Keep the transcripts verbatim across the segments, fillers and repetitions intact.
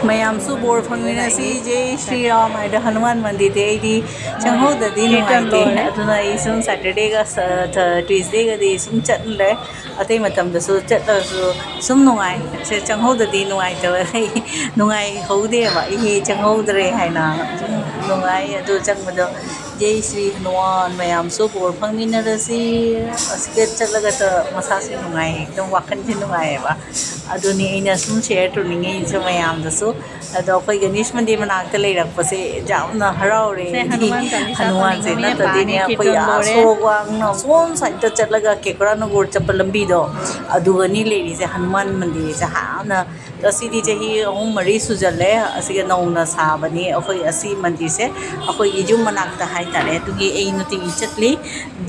ꯃꯌꯥꯝꯁꯨ ꯕꯣꯔ ꯐꯪꯃꯤꯟꯅꯁꯤ꯫ ꯖꯩ ꯁ꯭ꯔꯤ ꯔꯥꯝ ꯍꯥꯏꯗ ꯍꯅꯨꯃꯥꯟ ꯃꯟꯗꯤꯔꯗꯤ ꯑꯩꯗꯤ ꯆꯪꯍꯧꯗꯗꯤ ꯀꯤꯔꯇꯟ ꯅꯨꯡꯉꯥꯏꯇꯦ꯫ ꯂꯣꯏꯔꯦ꯫ ꯑꯗꯨꯅ ꯑꯩ ꯁꯨꯝ ꯁꯦꯇꯔꯗꯦꯒ ꯁ-, ꯊ-, ꯇ꯭ꯌꯨꯁꯗꯦꯒꯗꯤ ꯁꯨꯝ ꯆꯠꯂꯦ꯫ ꯑꯇꯩ ꯃꯇꯝꯗꯁꯨ ꯆꯠꯂꯁꯨ ꯁꯨꯝ ꯅꯨꯡꯉꯥꯏ꯫ ꯁꯦ ꯆꯪꯍꯧꯗꯗꯤ ꯅꯨꯡꯉꯥꯏꯇꯕ ꯂꯩ꯫ ꯅꯨꯡꯉꯥꯏꯍꯧꯗꯦꯕ꯫ ꯏꯍꯦ ꯆꯪꯍꯧꯗ꯭ꯔꯦ ꯍꯥꯏꯅ ꯁꯨꯝ ꯅꯨꯡꯉꯥꯏ꯫ ꯑꯗꯨ ꯆꯪꯕꯗꯣ ꯖꯩ ꯁ꯭ꯔꯤ ꯍꯅꯨꯃꯥꯟ ꯃꯌꯥꯝꯁꯨ ꯕꯣꯔ ꯐꯪꯃꯤꯟꯅꯔꯁꯤ꯫ ꯑꯁꯤꯗ ꯆꯠꯂꯒ ꯇ-, ꯃꯁꯥꯁꯦ ꯅꯨꯡꯉꯥꯏ, ꯑꯗꯨꯝ ꯋꯥꯈꯜꯁꯦ ꯅꯨꯡꯉꯥꯏꯌꯦꯕ꯫ ꯑꯗꯨꯅꯤ ꯑꯩꯅ ꯁꯨꯝ ꯁꯤꯌꯔ ꯇꯧꯅꯤꯡꯉꯤꯁꯦ ꯃꯌꯥꯝꯗꯁꯨ꯫ ꯑꯗꯣ ꯑꯩꯈꯣꯏ ꯒꯅꯦꯁ ꯃꯟꯗꯤꯔ ꯃꯅꯥꯛꯇ ꯂꯩꯔꯛꯄꯁꯦ ꯌꯥꯝꯅ ꯍꯔꯥꯎꯔꯦ꯫ ꯁꯦ ꯑꯩꯗꯤ ꯍꯅꯨꯃꯥꯟ ꯆꯥꯂꯤꯁꯥ ꯍꯅꯨꯃꯥꯟꯁꯦ ꯄꯥꯅꯤꯡꯉꯝꯃꯤ ꯅꯠꯇ꯭ꯔꯗꯤꯅꯦ ꯄꯥꯅꯤ, ꯑꯩꯈꯣꯏ ꯀꯤꯔꯇꯟ ꯑꯥ ꯂꯣꯏꯔꯦ꯫ ꯁꯣꯔꯣꯛ ꯋꯥꯡꯅ ꯁꯣꯝ ꯁꯥꯏꯗꯇ ꯆꯠꯂꯒ ꯀꯦꯀ꯭ꯔꯥ ꯅꯒꯣꯔ ꯆꯠꯄ ꯂꯝꯕꯤꯗꯣ ꯑꯗꯨꯒꯅꯤ ꯂꯩꯔꯤꯁꯦ ꯍꯅꯨꯃꯥꯟ ꯃꯟꯗꯤꯔꯁꯦ꯫ ꯍꯥꯟꯅ ꯑꯁꯤꯗꯤ ꯆꯍꯤ ꯑꯍꯨꯝ ꯃꯔꯤ ꯁꯨꯖꯜꯂꯦ ꯑꯁꯤꯒ ꯅꯧꯅ ꯁꯥꯕꯅꯤ꯫ ꯑꯩꯈꯣꯏ ꯑꯁꯤ ꯃꯟꯗꯤꯔꯁꯦ ꯑꯩꯈꯣꯏꯒꯤ ꯌꯨꯝ ꯃꯅꯥꯛꯇ ꯍꯥꯏꯇꯥꯔꯦ꯫ ꯑꯗꯨꯒꯤ ꯑꯩ ꯅꯨꯡꯇꯤꯒꯤ ꯆꯠꯂꯤ꯫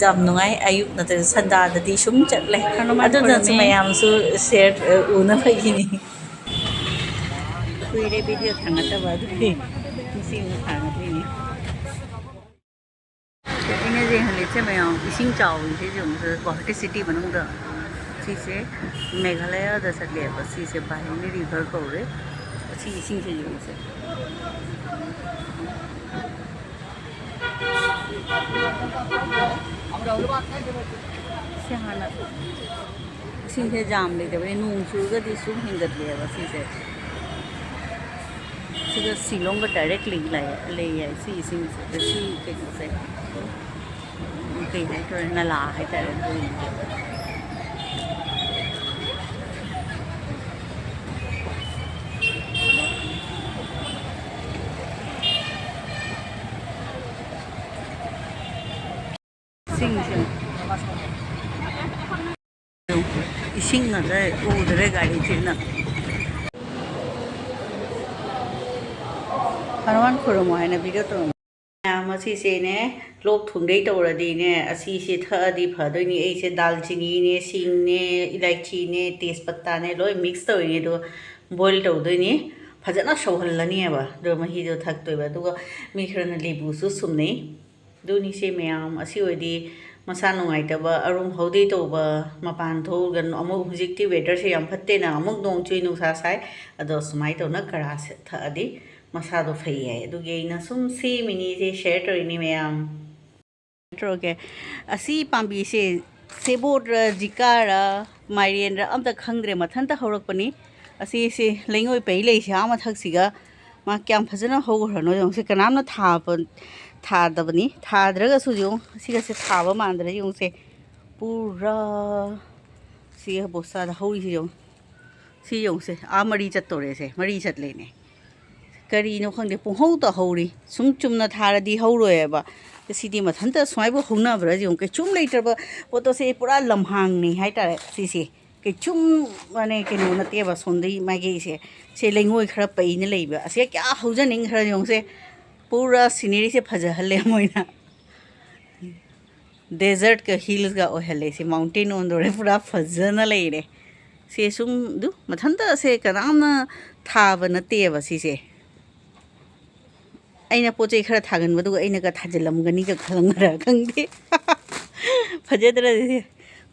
ꯌꯥꯝ ꯅꯨꯡꯉꯥꯏ꯫ ꯑꯌꯨꯛ ꯅꯠꯇ꯭ꯔꯒ ꯁꯟꯗꯥꯗꯗꯤ ꯁꯨꯝ ꯆꯠꯂꯦ꯫ ꯍꯅꯨꯃꯥꯟ ꯑꯗꯨꯅꯁꯨ ꯈꯨꯔꯨꯝꯃꯤ꯫ ꯃꯌꯥꯝꯁꯨ ꯁꯤꯌꯔ, ꯑ, ꯎꯅꯕꯒꯤꯅꯤ꯫ ꯀꯨꯏꯔꯦ ꯚꯤꯗꯤꯑꯣ ꯊꯥꯡꯒꯠꯇꯕ ꯑꯗꯨꯒꯤ ꯉꯁꯤ ꯑꯃꯨꯛ ꯊꯥꯡꯒꯠꯂꯤꯅꯤ꯫ ꯑꯩꯅ ꯌꯦꯡꯍꯜꯂꯤꯁꯦ ꯃꯌꯥꯝ ꯏꯁꯤꯡ ꯆꯥꯎꯔꯤꯁꯦ ꯌꯦꯡꯉꯨꯁꯦ, ꯒꯨꯋꯥꯍꯥꯇꯤ ꯁꯤꯇꯤ ꯃꯅꯨꯡꯗ꯫ ꯁꯤꯁꯦ ꯃꯦꯘꯥꯂꯌꯥꯗ ꯆꯠꯂꯦꯕ꯫ ꯁꯤꯁꯦ ꯕꯥꯍꯤꯅꯤ ꯔꯤꯚꯔ ꯀꯧꯔꯦ꯫ ꯁꯤ ꯏꯁꯤꯡꯁꯦ ꯌꯦꯡꯉꯨꯁꯦ꯫ ꯁꯤ ꯍꯥꯟꯅ ꯏꯁꯤꯡꯁꯦ ꯖꯥꯝ ꯂꯩꯇꯕꯅꯤ, ꯅꯣꯡ ꯆꯨꯔꯒꯗꯤ ꯁꯨꯝ ꯍꯦꯟꯒꯠꯂꯦꯕ ꯁꯤꯁꯦ꯫ ꯁꯤꯒ ꯁꯤꯂꯣꯡꯒ ꯗꯥꯏꯔꯦꯛ ꯂꯤꯡ ꯂꯩ, ꯂꯩ ꯍꯥꯏ ꯁꯤ ꯏꯁꯤꯡꯁꯦ꯫ ꯑꯗ ꯁꯤ ꯀꯩꯅꯣꯁꯦ, ꯀꯩ ꯍꯥꯏꯇꯥꯔꯦ, ꯅꯂꯥ ꯍꯥꯏꯇꯥꯔꯦ ꯑꯗꯨꯒꯤꯅꯦ꯫ ꯏꯁꯤꯡꯁꯦ, ꯏꯁꯤꯡ ꯉꯥꯛꯇ ꯎꯗ꯭ꯔꯦ ꯒꯥꯔꯤ ꯆꯦꯟꯅ꯫ ꯍꯅꯨꯃꯥꯟ ꯈꯨꯔꯨꯝꯃꯣ ꯍꯥꯏꯅ ꯚꯤꯗꯤꯑꯣ ꯇꯧꯔꯝꯃꯤ꯫ ꯃꯌꯥꯝ ꯑꯁꯤꯁꯦꯅꯦ, ꯂꯣꯛ ꯊꯨꯡꯗꯩ ꯇꯧꯔꯗꯤꯅꯦ, ꯑꯁꯤꯁꯦ ꯊꯛꯑꯗꯤ ꯐꯗꯣꯏꯅꯤ꯫ ꯑꯩꯁꯦ ꯗꯥꯜꯆꯤꯅꯤꯅꯦ, ꯁꯤꯡꯅꯦ, ꯏꯂꯥꯏꯆꯤꯅꯦ, ꯇꯦꯖꯄꯠꯇꯥꯅꯦ ꯂꯣꯏ ꯃꯤꯛꯁ ꯇꯧꯔꯤꯅꯦ꯫ ꯑꯗꯨꯒ ꯕꯣꯏꯜ ꯇꯧꯗꯣꯏꯅꯤ, ꯐꯖꯅ ꯁꯧꯍꯜꯂꯅꯤꯕ꯫ ꯑꯗꯨꯒ ꯃꯍꯤꯗꯣ ꯊꯛꯇꯣꯏꯕ꯫ ꯑꯗꯨꯒ ꯃꯤ ꯈꯔꯅ ꯂꯦꯕꯨꯁꯨ ꯁꯨꯝꯅꯩ꯫ ꯑꯗꯨꯅꯤꯁꯦ ꯃꯌꯥꯝ꯫ ꯑꯁꯤ ꯑꯣꯏꯔꯗꯤ ꯃꯁꯥ ꯅꯨꯡꯉꯥꯏꯇꯕ, ꯑꯔꯨꯝ ꯍꯧꯗꯦ ꯇꯧꯕ, ꯃꯄꯥꯟ ꯊꯣꯛꯎꯔꯒ ꯑꯃꯨꯛ, ꯍꯧꯖꯤꯛꯇꯤ weatherꯁꯦ ꯌꯥꯝ ꯐꯠꯇꯦꯅ, ꯑꯃꯨꯛ ꯅꯣꯡ ꯆꯨꯏ, ꯅꯨꯡꯁꯥ ꯁꯥꯏ, ꯑꯗꯣ ꯁꯨꯃꯥꯏꯅ ꯇꯧꯅ ꯀꯔꯥ ꯁꯦ-, ꯊꯛꯑꯗꯤ ꯃꯁꯥꯗꯣ ꯐꯩ ꯍꯥꯏ꯫ ꯑꯗꯨꯒꯤ ꯑꯩꯅ ꯁꯨꯝ ꯁꯦꯝꯃꯤꯅꯤ, ꯁꯦ share ꯇꯧꯔꯤꯅꯤ ꯃꯌꯥꯝ꯫ ꯇꯧꯔꯒꯦ꯫ ꯑꯁꯤ ꯄꯥꯝꯕꯤꯁꯦ ꯁꯦꯕꯣꯠꯔ, ꯖꯤꯀꯥꯔ, ꯃꯥꯏꯔꯦꯟꯔ ꯑꯝꯇ ꯈꯪꯗ꯭ꯔꯦ, ꯃꯊꯟꯇ ꯍꯧꯔꯛꯄꯅꯤ꯫ ꯑꯁꯤꯁꯦ ꯂꯩꯉꯣꯏ ꯄꯩ ꯂꯩꯁꯦ ꯑꯥ ꯃꯊꯛꯁꯤꯒ꯫ ꯃꯥ ꯀꯌꯥꯝ ꯐꯖꯅ ꯍꯧꯈ꯭ꯔꯅꯣ ꯌꯦꯡꯉꯨꯁꯦ꯫ ꯀꯅꯥꯝꯅ ꯊꯥꯕ, ꯊꯥꯗꯕꯅꯤ꯫ ꯊꯥꯗ꯭ꯔꯒꯁꯨ ꯌꯦꯡꯉꯨ, ꯑꯁꯤꯒꯁꯦ ꯊꯥꯕ ꯃꯥꯟꯗ꯭ꯔꯥ ꯌꯦꯡꯉꯨꯁꯦ꯫ ꯄꯨꯔꯥ ꯁꯤ ꯕꯣꯁꯥꯗ ꯍꯧꯔꯤꯁꯤ ꯌꯦꯡꯉꯨ꯫ ꯁꯤ ꯌꯦꯡꯉꯨꯁꯦ, ꯑꯥ ꯃꯔꯤ ꯆꯠꯇꯣꯔꯦꯁꯦ, ꯃꯔꯤ ꯆꯠꯂꯦꯅꯦ꯫ ꯀꯔꯤꯅꯣ ꯈꯪꯗꯦ, ꯄꯨꯡꯍꯧꯗ ꯍꯧꯔꯤ꯫ ꯁꯨꯝ ꯆꯨꯝꯅ ꯊꯥꯔꯗꯤ ꯍꯧꯔꯣꯏꯕ꯫ ꯁꯤꯗꯤ ꯃꯊꯟꯇ ꯁꯨꯃꯥꯏꯕꯨ ꯍꯧꯅꯕ꯭ꯔꯥ ꯌꯦꯡꯉꯨ꯫ ꯀꯩꯁꯨꯝ ꯂꯩꯇ꯭ꯔꯕ ꯄꯣꯠꯇꯣ, ꯁꯤ ꯄꯨꯔꯥ ꯂꯝꯍꯥꯡꯅꯤ ꯍꯥꯏꯇꯥꯔꯦ ꯁꯤꯁꯦ꯫ ꯀꯩꯁꯨꯝ, ꯃꯥꯅꯦ, ꯀꯩꯅꯣ ꯅꯠꯇꯦꯕ, ꯁꯣꯝꯗꯩ ꯃꯥꯏꯀꯩꯁꯦ꯫ ꯁꯦ ꯂꯩꯉꯣꯏ ꯈꯔ ꯄꯩꯅ ꯂꯩꯕ꯫ ꯑꯁꯦ ꯀꯌꯥ ꯍꯧꯖꯅꯤꯡꯈ꯭ꯔ ꯌꯦꯡꯉꯨꯁꯦ꯫ ꯄꯨꯔꯥ sceneryꯁꯦ ꯐꯖꯍꯜꯂꯦ ꯃꯣꯏꯅ꯫ Desertꯀ hillsꯀ ꯑꯣꯏꯍꯜꯂꯦ꯫ ꯁꯤ mountain ꯑꯣꯟꯗꯣꯔꯦ, ꯄꯨꯔꯥ ꯐꯖꯅ ꯂꯩꯔꯦ꯫ ꯁꯦ ꯁꯨꯝ ꯑꯗꯨ ꯃꯊꯟꯇ ꯁꯦ ꯀꯅꯥꯝꯅ ꯊꯥꯕ ꯅꯠꯇꯦꯕ ꯁꯤꯁꯦ꯫ ꯑꯩꯅ ꯄꯣꯠ ꯆꯩ ꯈꯔ ꯊꯥꯒꯟꯕꯗꯨꯒ ꯑꯩꯅꯒ ꯊꯥꯖꯤꯜꯂꯝꯒꯅꯤꯒ ꯈꯜꯂꯝꯒꯗ꯭ꯔꯥ ꯈꯪꯗꯦ꯫ ꯐꯖꯗ꯭ꯔꯗꯤ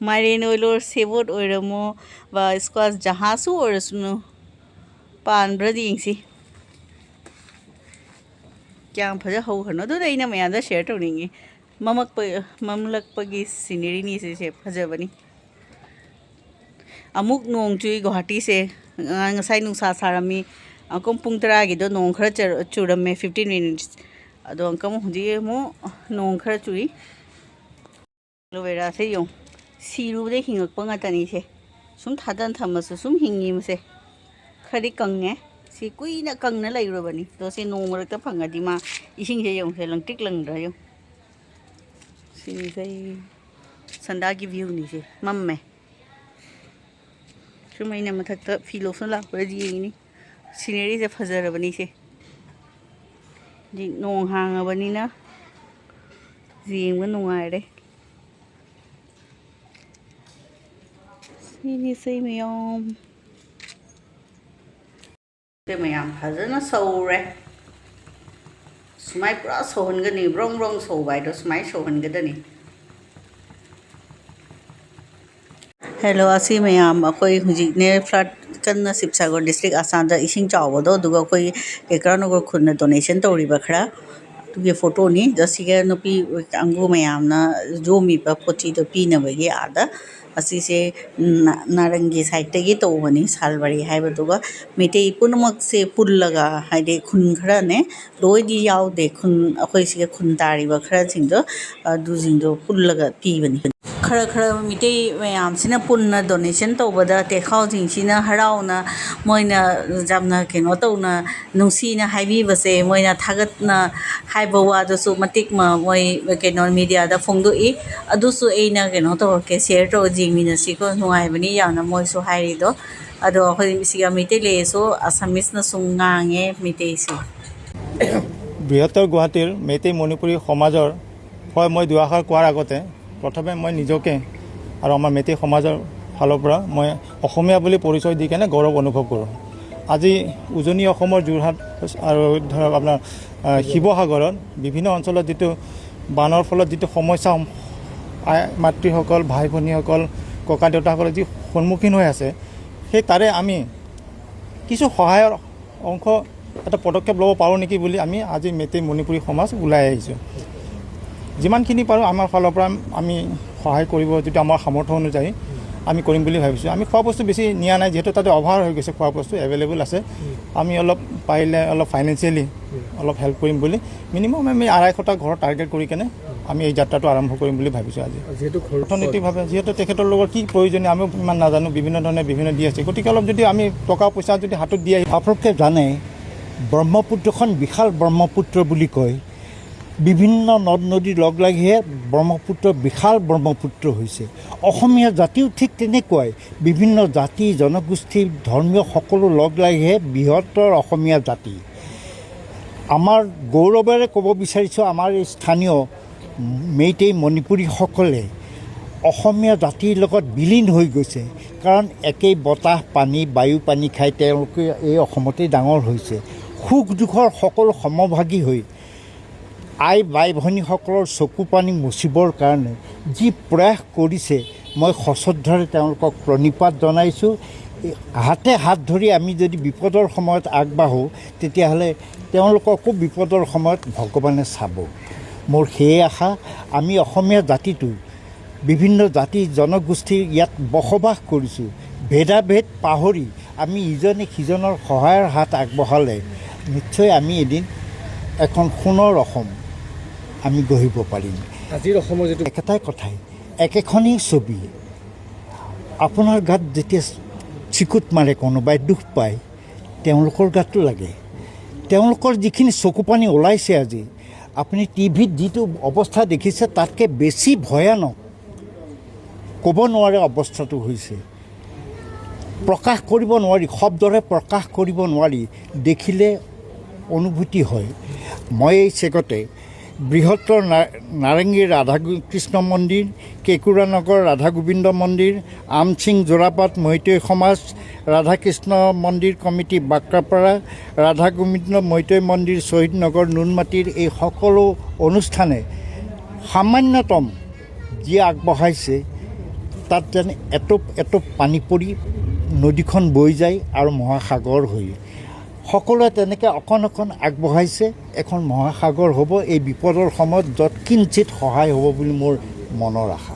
ꯃꯥꯏꯔꯦꯟ ꯑꯣꯏꯔꯣ, ꯁꯦꯕꯣꯠ ꯑꯣꯏꯔꯝꯃꯣ, ꯕꯥ squash ꯖꯍꯥꯁꯨ ꯑꯣꯏꯔꯁꯅꯨ, ꯄꯥꯟꯕ꯭ꯔꯗꯤ ꯌꯦꯡꯁꯤ꯫ ꯀꯌꯥꯝ ꯐꯖ ꯍꯧꯈ꯭ꯔꯅꯣ, ꯑꯗꯨꯗ ꯑꯩꯅ ꯃꯌꯥꯝꯗ share ꯇꯧꯅꯤꯡꯉꯤ꯫ ꯃꯃꯛꯄ-, ꯃꯝꯂꯛꯄꯒꯤ sceneryꯅꯤ ꯁꯤꯁꯦ, ꯐꯖꯕꯅꯤ꯫ ꯑꯃꯨꯛ ꯅꯣꯡ ꯆꯨꯏ ꯒꯨꯍꯥꯇꯤꯁꯦ꯫ ꯉ-, ꯉꯁꯥꯏ ꯅꯨꯡꯁꯥ ꯁꯥꯔꯝꯃꯤ꯫ ꯑꯀꯨꯝ ꯄꯨꯡ ꯇꯔꯥꯒꯤꯗꯣ ꯅꯣꯡ ꯈꯔ ꯆꯔ-, ꯆꯨꯔꯝꯃꯦ, fifteen minutes꯫ ꯑꯗꯣ ꯑꯪꯀꯝ ꯍꯧꯖꯤꯛ ꯑꯃꯨꯛ ꯅꯣꯡ ꯈꯔ ꯆꯨꯏ꯫ Aloe veraꯁꯦ ꯌꯦꯡꯉꯨ, ꯁꯤꯔꯨꯕꯗꯩ ꯍꯤꯡꯉꯛꯄ ꯉꯥꯛꯇꯅꯤ ꯁꯦ꯫ ꯁꯨꯝ ꯊꯥꯗꯅ ꯊꯝꯃꯁꯨ ꯁꯨꯝ ꯍꯤꯡꯉꯤ ꯃꯁꯦ꯫ ꯈꯔꯗꯤ ꯀꯪꯉꯦ꯫ ꯁꯤ ꯀꯨꯏꯅ ꯀꯪꯅ ꯂꯩꯔꯨꯔꯕꯅꯤ꯫ ꯑꯗꯣ ꯁꯤ ꯅꯣꯡ ꯃꯔꯛꯇ ꯐꯪꯉꯗꯤ ꯃꯥ ꯏꯁꯤꯡꯁꯦ ꯌꯦꯡꯉꯨꯁꯦ, ꯂꯪꯇ꯭ꯔꯤꯛ ꯂꯪꯗ꯭ꯔꯥ ꯌꯦꯡꯉꯨ꯫ ꯁꯤꯁꯦ ꯁꯟꯗꯥꯒꯤ viewꯅꯤ ꯁꯦ꯫ ꯃꯝꯃꯦ꯫ ꯁꯨꯝ ꯑꯩꯅ ꯃꯊꯛꯇ ꯐꯤ ꯂꯧꯁꯟ ꯂꯥꯛꯄꯗꯗꯤ ꯌꯦꯡꯉꯤꯅꯤ꯫ Sceneryꯁꯦ ꯐꯖꯔꯕꯅꯤ ꯁꯦ꯫ ꯍꯧꯖꯤꯛ ꯅꯣꯡ ꯍꯥꯡꯉꯕꯅꯤꯅ ꯌꯦꯡꯕ ꯅꯨꯡꯉꯥꯏꯔꯦ꯫ ꯁꯤꯅꯤ ꯁꯤ ꯃꯌꯥꯝ꯫ ꯁꯤ ꯃꯌꯥꯝ ꯐꯖꯅ ꯁꯧꯔꯦ꯫ ꯁꯨꯃꯥꯏ ꯄꯨꯔꯥ ꯁꯧꯍꯟꯒꯅꯤ, ꯕ꯭ꯔꯣꯡ ꯕ꯭ꯔꯣꯡ ꯁꯧꯕ ꯍꯥꯏꯗꯣ ꯁꯨꯃꯥꯏ ꯁꯧꯍꯟꯒꯗꯅꯤ꯫ ꯍꯦꯜꯂꯣ, ꯑꯁꯤ ꯃꯌꯥꯝ ꯑꯩꯈꯣꯏ ꯍꯧꯖꯤꯛꯅꯦ ꯐ꯭ꯂꯠ ꯀꯟꯅ ꯁꯤꯕꯁꯥꯒꯔ ꯗꯤꯁꯇ꯭ꯔꯤꯛ ꯑꯁꯥꯝꯗ ꯏꯁꯤꯡ ꯆꯥꯎꯕꯗꯣ, ꯑꯗꯨꯒ ꯑꯩꯈꯣꯏ ꯀꯦꯀ꯭ꯔꯥꯅꯒꯔ ꯈꯨꯟꯅ ꯗꯣꯅꯦꯁꯟ ꯇꯧꯔꯤꯕ ꯈꯔ ꯑꯗꯨꯒꯤ ꯐꯣꯇꯣꯅꯤ꯫ ꯑꯁꯤꯒ ꯅꯨꯄꯤ ꯀꯥꯡꯕꯨ ꯃꯌꯥꯝꯅ ꯌꯣꯝꯃꯤꯕ ꯄꯣꯠ ꯆꯩꯗꯣ ꯄꯤꯅꯕꯒꯤ ꯑꯥꯗ꯫ ꯑꯁꯤꯁꯦ ꯅꯥ-, ꯅꯥꯔꯪꯒꯤ ꯁꯥꯏꯠꯇꯒꯤ ꯇꯧꯕꯅꯤ, ꯁꯥꯜꯕꯥꯔꯤ ꯍꯥꯏꯕꯗꯨꯒ꯫ ꯃꯩꯇꯩ ꯄꯨꯝꯅꯃꯛꯁꯦ ꯄꯨꯜꯂꯒ, ꯍꯥꯏꯗꯤ ꯈꯨꯟ ꯈꯔꯅꯦ, ꯂꯣꯏꯗꯤ ꯌꯥꯎꯗꯦ, ꯈꯨꯟ, ꯑꯩꯈꯣꯏ ꯁꯤꯒ ꯈꯨꯟ ꯇꯥꯔꯤꯕ ꯈꯔꯁꯤꯡꯗꯣ, ꯑꯗꯨꯁꯤꯡꯗꯣ ꯄꯨꯜꯂꯒ ꯄꯤꯕꯅꯤ꯫ ꯈꯔ ꯈꯔ ꯃꯤꯇꯩ ꯃꯌꯥꯝꯁꯤꯅ ꯄꯨꯟꯅ ꯗꯣꯅꯦꯁꯟ ꯇꯧꯕꯗ ꯇꯦꯈꯥꯎꯁꯤꯡꯁꯤꯅ ꯍꯔꯥꯎꯅ, ꯃꯣꯏꯅ ꯌꯥꯝꯅ ꯀꯩꯅꯣ ꯇꯧꯅ, ꯅꯨꯡꯁꯤꯅ ꯍꯥꯏꯕꯤꯕꯁꯦ, ꯃꯣꯏꯅ ꯊꯥꯒꯠꯅ ꯍꯥꯏꯕ ꯋꯥꯗꯨꯁꯨ ꯃꯇꯤꯛ ꯃ-, ꯃꯣꯏ ꯀꯩꯅꯣ ꯃꯤꯗꯤꯌꯥꯗ ꯐꯣꯡꯗꯣꯛꯏ꯫ ꯑꯗꯨꯁꯨ ꯑꯩꯅ ꯀꯩꯅꯣ ꯇꯧꯔꯛꯀꯦ, ꯁꯤꯌꯔ ꯇꯧꯔ ꯌꯦꯡꯃꯤꯟꯅꯁꯤꯀꯣ, ꯅꯨꯡꯉꯥꯏꯕꯅꯤ ꯌꯥꯝꯅ ꯃꯣꯏꯁꯨ ꯍꯥꯏꯔꯤꯗꯣ꯫ ꯑꯗꯣ ꯑꯩꯈꯣꯏ ꯁꯤꯒ ꯃꯩꯇꯩ ꯂꯩꯔꯁꯨ ꯑꯁꯥꯃꯤꯁꯅꯁꯨ ꯉꯥꯡꯉꯦ ꯃꯩꯇꯩꯁꯦ꯫ বৃহত্তৰ গুৱাহাটীৰ মেইতেই মণিপুৰী সমাজৰ হয়, মই দুআষাৰ কোৱাৰ আগতে প্ৰথমে মই নিজকে আৰু আমাৰ মেইতেই সমাজৰ ফালৰ পৰা মই অসমীয়া বুলি পৰিচয় দি কেনে গৌৰৱ অনুভৱ কৰোঁ। আজি উজনি অসমৰ যোৰহাট আৰু ধৰক আপোনাৰ আহ, শিৱসাগৰত বিভিন্ন অঞ্চলত যিটো বানৰ ফলত যিটো সমস্যা আই মাতৃসকল, ভাই ভনীসকল, ককা দেউতাসকলে যি সন্মুখীন হৈ আছে, সেই তাৰে আমি কিছু সহায়ৰ অংশ, এটা পদক্ষেপ ল'ব পাৰোঁ নেকি বুলি আমি আজি মেইতেই মণিপুৰী সমাজ ওলাই আহিছোঁ। যিমানখিনি পাৰোঁ আমাৰ ফালৰ পৰা আমি সহায় কৰিব, যিটো আমাৰ সামৰ্থ অনুযায়ী আমি কৰিম বুলি ভাবিছোঁ। আমি খোৱা বস্তু বেছি নিয়া নাই, যিহেতু তাতে অভাৰ হৈ গৈছে, খোৱা বস্তু এভেইলেবল আছে। আমি অলপ পাৰিলে অলপ ফাইনেন্সিয়েলি অলপ হেল্প কৰিম বুলি মিনিমাম আমি আঢ়াইশটা ঘৰ টাৰ্গেট কৰি কেনে আমি এই যাত্ৰাটো আৰম্ভ কৰিম বুলি ভাবিছোঁ আজি। যিহেতু ঘৰ অৰ্থনৈতিকভাৱে যিহেতু তেখেতৰ লগৰ কি প্ৰয়োজনীয় আমিও ইমান নাজানো, বিভিন্ন ধৰণে বিভিন্ন দি আছে। গতিকে অলপ যদি আমি টকা পইচা যদি হাতত দি আহি আপোনালোকে জানে, ব্ৰহ্মপুত্ৰখন বিশাল ব্ৰহ্মপুত্ৰ বুলি কয়। বিভিন্ন নদ নদী লগ লাগিহে ব্ৰহ্মপুত্ৰ বিশাল ব্ৰহ্মপুত্ৰ হৈছে। অসমীয়া জাতিও ঠিক তেনেকুৱাই, বিভিন্ন জাতি জনগোষ্ঠী ধৰ্মীয় সকলো লগ লাগিহে বৃহত্তৰ অসমীয়া জাতি। আমাৰ গৌৰৱেৰে ক'ব বিচাৰিছোঁ, আমাৰ এই স্থানীয় মেইতেই মণিপুৰীসকলে অসমীয়া জাতিৰ লগত বিলীন হৈ গৈছে। কাৰণ একেই বতাহ, পানী, বায়ু, পানী খাই তেওঁলোকে এই অসমতেই ডাঙৰ হৈছে। সুখ দুখৰ সকলো সমভাগী হৈ আই বাই ভনীসকলৰ চকু পানী মুচিবৰ কাৰণে যি প্ৰয়াস কৰিছে, মই সশ্ৰদ্ধাৰে তেওঁলোকক প্ৰণিপাত জনাইছোঁ। হাতে হাত ধৰি আমি যদি বিপদৰ সময়ত আগবাঢ়োঁ, তেতিয়াহ'লে তেওঁলোককো বিপদৰ সময়ত ভগৱানে চাব। মোৰ সেয়ে আশা, আমি অসমীয়া জাতিটো, বিভিন্ন জাতি জনগোষ্ঠীৰ ইয়াত বসবাস কৰিছোঁ, ভেদাভেদ পাহৰি আমি ইজনে সিজনৰ সহায়ৰ হাত আগবঢ়ালে নিশ্চয় আমি এদিন এখন সোণৰ অসম আমি গঢ়িব পাৰিম। আজিৰ অসমৰ যিটো একেটাই কথাই, একেখনেই ছবি। আপোনাৰ গাত যেতিয়া চিকুট মাৰে, কোনোবাই দুখ পায়, তেওঁলোকৰ গাতো লাগে। তেওঁলোকৰ যিখিনি চকুপানী ওলাইছে আজি, আপুনি টিভিত যিটো অৱস্থা দেখিছে, তাতকৈ বেছি ভয়ানক, ক'ব নোৱাৰে অৱস্থাটো হৈছে। প্ৰকাশ কৰিব নোৱাৰি, শব্দৰে প্ৰকাশ কৰিব নোৱাৰি, দেখিলে অনুভূতি হয়। মই এই চেগতে বৃহত্তৰ না-, নাৰেংগীৰ ৰাধাকৃষ্ণ মন্দিৰ, কেঁকুৰা নগৰ ৰাধা গোবিন্দ মন্দিৰ, আমচিং, যোৰাপাট মৈতৈ সমাজ, ৰাধাকৃষ্ণ মন্দিৰ কমিটি বাক্ৰাপাৰা, ৰাধা গোবিন্দ মৈতৈ মন্দিৰ শ্বহীদ নগৰ নুনমাটিৰ এই সকলো অনুষ্ঠানে সামান্যতম যি আগবঢ়াইছে, তাত যেন এটুপ এটুপ পানী পৰি নদীখন বৈ যায় আৰু মহাসাগৰ হয়। সকলোৱে তেনেকৈ অকণ অকণ আগবঢ়াইছে, এখন মহাসাগৰ হ'ব। এই বিপদৰ সময়ত যৎকিঞ্চিত সহায় হ'ব বুলি মোৰ মনৰ আশা।